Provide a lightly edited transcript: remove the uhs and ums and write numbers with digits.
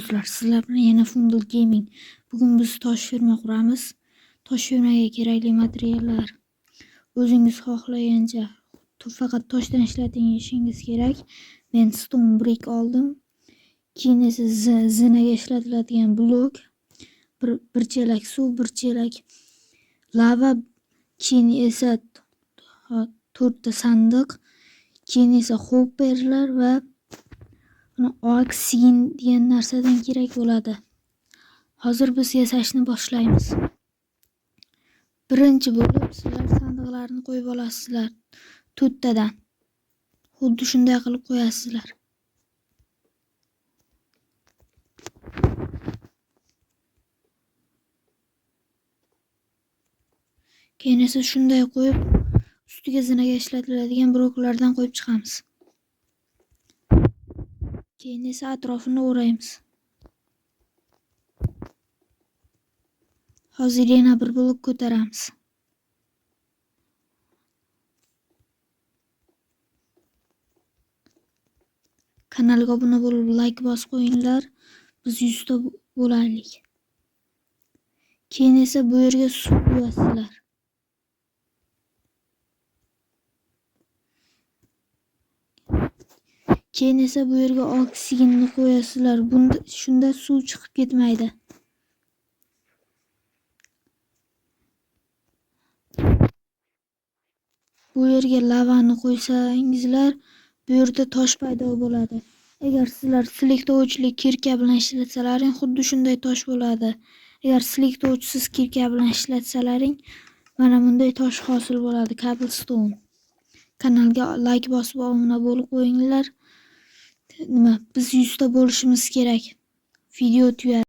do'stlar, sizlar bilan yana Fundal Gaming. Bugun biz tosh ferma quramiz. Tosh fermaga kerakli materiallar o'zingiz xohlagancha, faqat toshdan ishlatishingiz kerak. Men stone brick oldim. Keyin esa zinaga ishlatiladigan blok, bir chelak suv, bir chelak lava, keyin esa 4 ta sandiq, keyin esa hopperlar va oksigen degan narsadan kerak bo'ladi. Hozir biz yasashni boshlaymiz. Birinchi bo'lib sizlar sandiqlarni qo'yib olasizlar 4 tadan. Xuddi shunday qilib qo'yasizlar. Keyin esa shunday qo'yib, ustiga zinaga ishlatiladigan bloklardan qo'yib chiqamiz. Keyin esa atrofini o'raymiz. Hozir yana bir blok ko'taramiz. Kanalga obuna bo'lib, like bosib qo'yinglar. Biz 100 ta bo'laylik. Keyin esa bu yerga suv quyasizlar. Keyin esa bu yerga oksigenni qo'yasizlar. Shunda suv chiqib ketmaydi. Bu yerga lavani qo'ysangizlar, bu yerda tosh paydo bo'ladi. Agar sizlar silektovchilik kirka bilan ishlatsalaring, xuddi shunday tosh bo'ladi. Agar silektovchisiz kirka bilan ishlatsalaring, mana bunday tosh hosil bo'ladi, cobblestone. Kanalga like bosib obuna bo'lib qo'yinglar. Nima, biz 100 ta bo'lishimiz kerak. Video tugadi.